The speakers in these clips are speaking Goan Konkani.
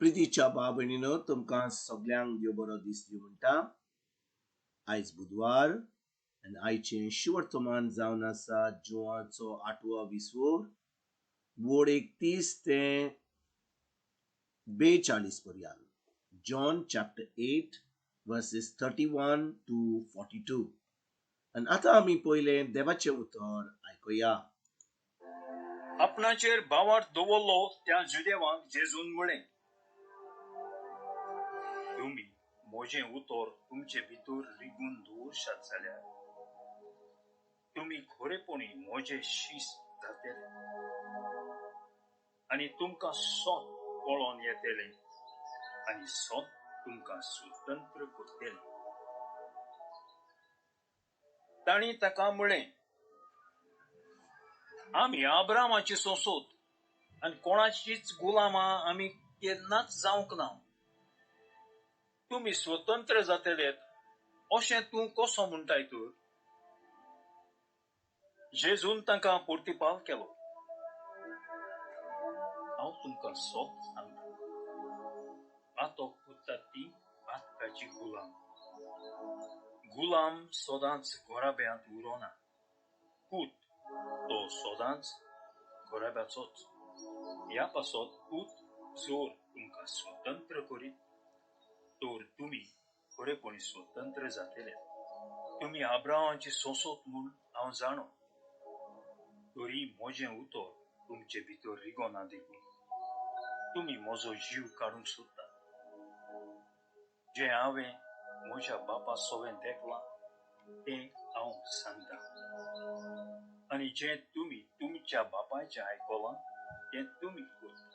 प्रितीच्या भाव भयणीनो, तुमकां सगल्यांक देव बरो दीस दिवं म्हणटा. आयज बुधवार आनी आयचें शिवर्तमान जावन आसा जुवाचो आठवो विसवोर, वोड 31 ते 42 पर्यंत. John chapter 8 verses 31 to 42. आनी आतां आमी पयलें देवाचें उतर आयकुया. आपणाचेर भावार्थ दवरलो त्या जुदेवांक जेजून म्हळें, तुमी म्हजें उतर तुमचे भितर रिगून दवरशात जाल्यार तुमी खरेपणी म्हजे शीस जातले आनी तुमकां सत कळोन येतलें आनी सत तुमकां स्वतंत्र करतलें. तांणी ताका म्हळें, आमी अब्रामाची सोंसोत आनी कोणाचीच गुलामां आमी केन्नाच जावंक ना. तुमी स्वतंत्र जातले अशें तूं कसो म्हणटाय तर? जेजून तांकां प्रतिपाल केलो, हांव तुमकां सत सांगता, पातक करतात ती पातकाची गुलाम. गुलाम सदांच घराब्यांत उरना, पूत तो सदांच घराब्याचोच. ह्या पासत पूत जर तुमकां स्वतंत्र करीत तर तुमी खरेपणी स्वतंत्र जातले. तुमी अब्रामाची सोंसत म्हूण हांव जाणो, तरी म्हजें उतर तुमचे भितर रिगना देखून तुमी म्हजो जीव काडूंक सोदतात. जें हांवें म्हज्या बापा सोवें देखलां तें हांव सांगता, आनी जें तुमी तुमच्या बापायचें आयकलां तें तुमी करतात.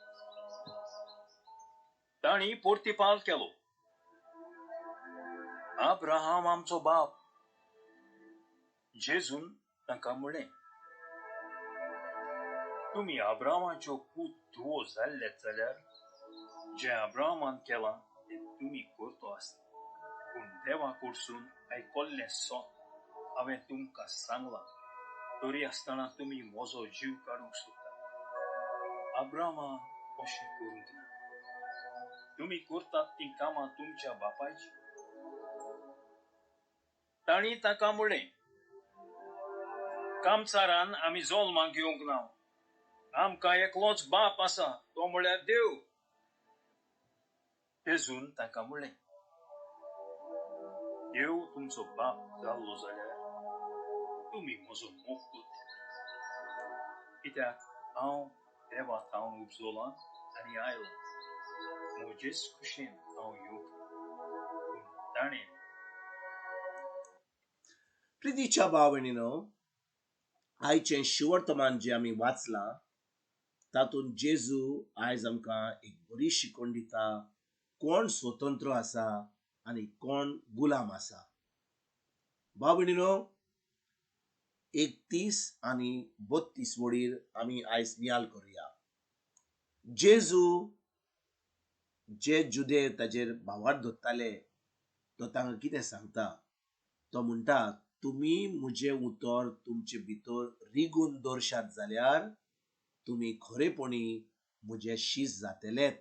तांणी प्रतिपाल केलो, अब्राहम आमचो बाप. जेजून तांकां म्हळें, तुमी अब्रामाच्यो पूत धुवो जाल्ले जाल्यार जें अब्रामान केलां तें तुमी करतो आसता. पूण देवा कडसून आयकल्लें सत हांवें तुमकां सांगलां, तरी आसतना तुमी म्हजो जीव काडूंक सोदतात. अब्रामान अशें करूंक ना. तुमी करतात तीं कामां तुमच्या बापायचीं. तांणी ताका म्हळें, कामचारान आमी जल्माक घेवंक ना, आमकां एकलोच बाप आसा, तो म्हळ्यार देव. तेजून ताका म्हळें, देव तुमचो बाप जाल्लो जाल्यार तुमी म्हजो मोग करता, कित्याक हांव देवा थावन उपजलां आनी आयलां. म्हजेच खुशेन हांव येवंक ना, पूण ताणें. प्रितीच्या भाव भयणीनो, आयचें शिवर्तमान जें आमी वाचलां तातूंत जेजू आयज आमकां एक बरी शिकवण दिता, कोण स्वतंत्र आसा आनी कोण गुलाम आसा. भाव भयणीनो, 31 आनी 32 वडीर आमी आयज नियाल करुया. जेजू जे जुदे ताजेर भावार्थ धरताले तो तांकां कितें सांगता? तो म्हणटा, तुमी म्हजें उतर तुमचे भितर रिगून दवरशात जाल्यार तुमी खरेपणी म्हजे शीस जातलेत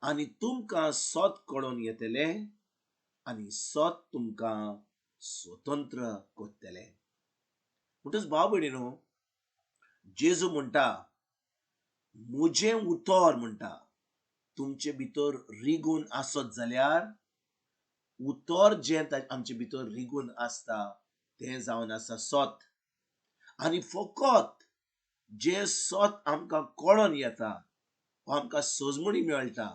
आनी तुमकां सत कळोन येतलें आनी सत तुमकां स्वतंत्र करतलें. म्हणटच भाव भयणीनो, जेजू म्हणटा, म्हजें उतर म्हणटा तुमचे भितर रिगून आसत जाल्यार, उतर जें आमचे भितर रिगून आसता तें जावन आसा सत. आनी फकत जें सत आमकां कळोन येता वा आमकां सजमणी मेळटा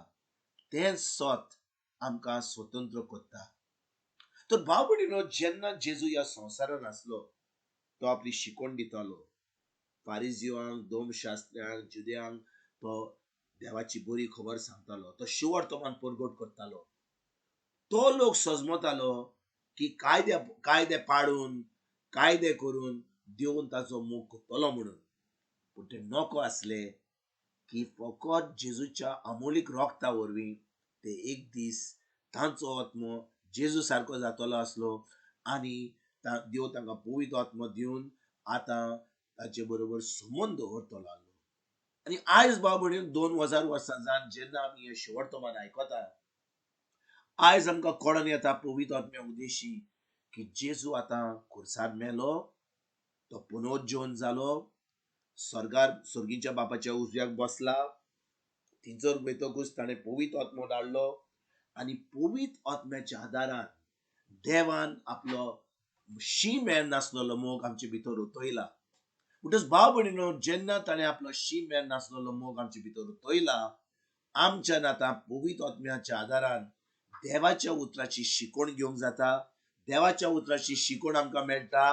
तें सत आमकां स्वतंत्र करता. तर भाव भयणीनो, जेन्ना जेजू ह्या संवसारान आसलो तो आपली शिकवण दितालो. फारिजियांक, दोमशास्त्र्यांक, जुद्यांक तो देवाची बरी खबर सांगतालो, तो शिवर्तमान परगट करतालो. तो लोक सजमतालो की कायदे कायदे पाडून कायदे करून देवन ताचो मोग करतलो म्हणून. पूण ते नको आसले की फकत जेजूच्या अमोलीक रोगता वरवीं ते एक दीस तांचो आत्मो जेजू सारको जातलो आसलो आनी देव तांकां पवित्र आत्मो दिवन आतां ताचे बरोबर संबंद दवरतलो आसलो. आनी आयज भाव भयणीन 2000 वर्सां जावन जेन्ना आमी हें शेवटमान आयकता, आयज आमकां कळोन येता पवित्र आत्म्या उद्देशी की जेजू आतां खुर्सार मेलो, तो पुनर्जीवन जालो, स्वर्गार सर्गीच्या बापाच्या उजव्याक बसला. थंयसर वयतकूच ताणें पवित्र आत्मो धाडलो आनी पवित्र आत्म्याच्या आदारान देवान आपलो शीम मेर नासलेलो मोग आमचे भितर उतयला. म्हणटच भाव भयणीनो, जेन्ना ताणें आपलो शीम मेर नासलेलो मोग आमचे भितर उतयला, आमच्यान आतां पवित्र आत्म्याच्या आदारान देवाच्या उतराची शिकवण घेवंक जाता. देवाच्या उतराची शिकवण आमकां मेळटा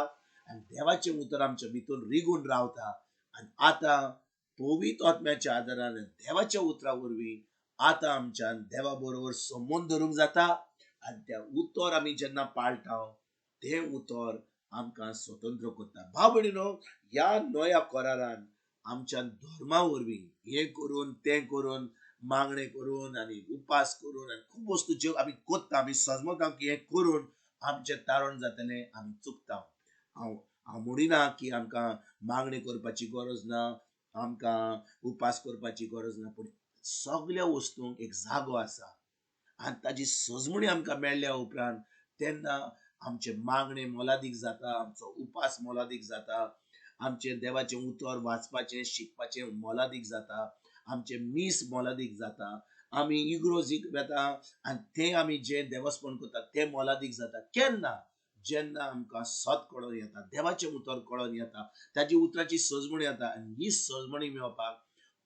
आनी देवाचें उतर आमच्या भितर रिगून रावता. आनी आतां पवित्र आत्म्याच्या आदारान देवाच्या उतरा वरवीं आतां आमच्यान देवा बरोबर संबंद धरूंक जाता. आनी त्या उतर आमी जेन्ना पाळटा तें उतर आमकां स्वतंत्र करता. भाव भयणीनो, ह्या नव्या करारान आमच्या धर्मा वरवीं हें करून तें करून मागणें करून आनी उपास करून आनी खूब वस्तू ज्यो आमी करता, आमी समजता की हें करून आमचें तारण जातलें, आमी चुकता. हांव हांव म्हणिना की आमकां मागणें करपाची गरज ना, आमकां उपास करपाची गरज ना, पूण सगल्या वस्तूंक एक जागो आसा आनी ताजी सजमणी आमकां मेळ्ळ्या उपरांत तेन्ना आमचें मागणें मोलादीक जाता, आमचो उपास मोलादीक जाता, आमचें देवाचें उतर वाचपाचें शिकपाचें मोलादीक जाता, आमचें मीस मोलादीक जाता, आमी इग्रोजीक वेता आनी तें आमी जें देवस्पण करता तें मोलादीक जाता. केन्ना? जेन्ना आमकां सत कळोन येता, देवाचें उतर कळोन येता, ताजी उतराची सजमणी येता. आनी ही सजमणी मेळपाक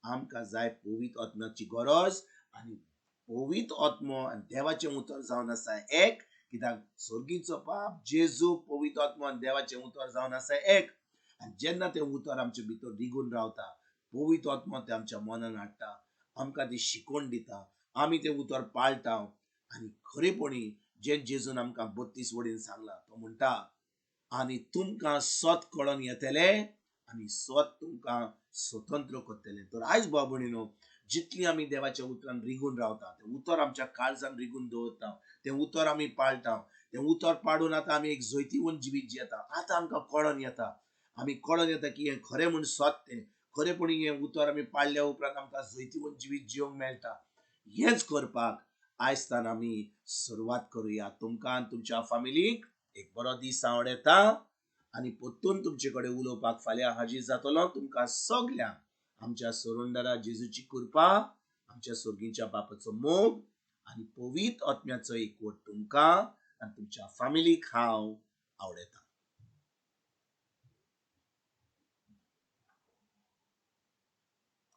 आमकां जाय पवित्र आत्म्याची गरज. आनी पवित्र आत्मो आनी देवाचें उतर जावन आसा एक, कित्याक सर्गीचो बाप जेजू पवित्र आत्मो आनी देवाचें उतर जावन आसा एक. आनी जेन्ना तें उतर आमचे भितर रिगून रावता, पवित्र आत्मो तें आमच्या मनान हाडटा, आमकां ती शिकवण दिता, आमी तें उतर पाळटा. आनी खरेपणी जें जेजून आमकां 32 वडीन सांगलां, तो म्हणटा आनी तुमकां सत कळोन येतलें आनी सत तुमकां स्वतंत्र करतलें. तर आयज भाव भयणीनो, जितली आमी देवाच्या उतरान रिगून रावता, तें उतर आमच्या काळजान रिगून दवरता, तें उतर आमी पाळटा, तें उतर पाडून आतां आमी एक जैतिवंत जिवीत जियेता. आतां आमकां कळोन येता, आमी कळोन येता की हें खरें म्हूण सत, तें खरेपणी हें उतर आमी पाळल्या उपरांत आमकां जैतिवंत जिवीत जिवंक मेळटा. हेंच करपाक आयज आमी सुरवात करुया. तुमकां आनी तुमच्या फामिलीक एक बरो दीस आवडटा आनी परतून तुमचे कडेन उलोवपाक फाल्यां हाजीर जातलो. तुमकां सगल्यांक आमच्या सोरंडरा जेजूची कृपा, आमच्या सर्गीच्या बापाचो मोग आनी पवित्र आत्म्याचो एकवट तुमकां आनी तुमच्या फामिलीक हांव आवडटा.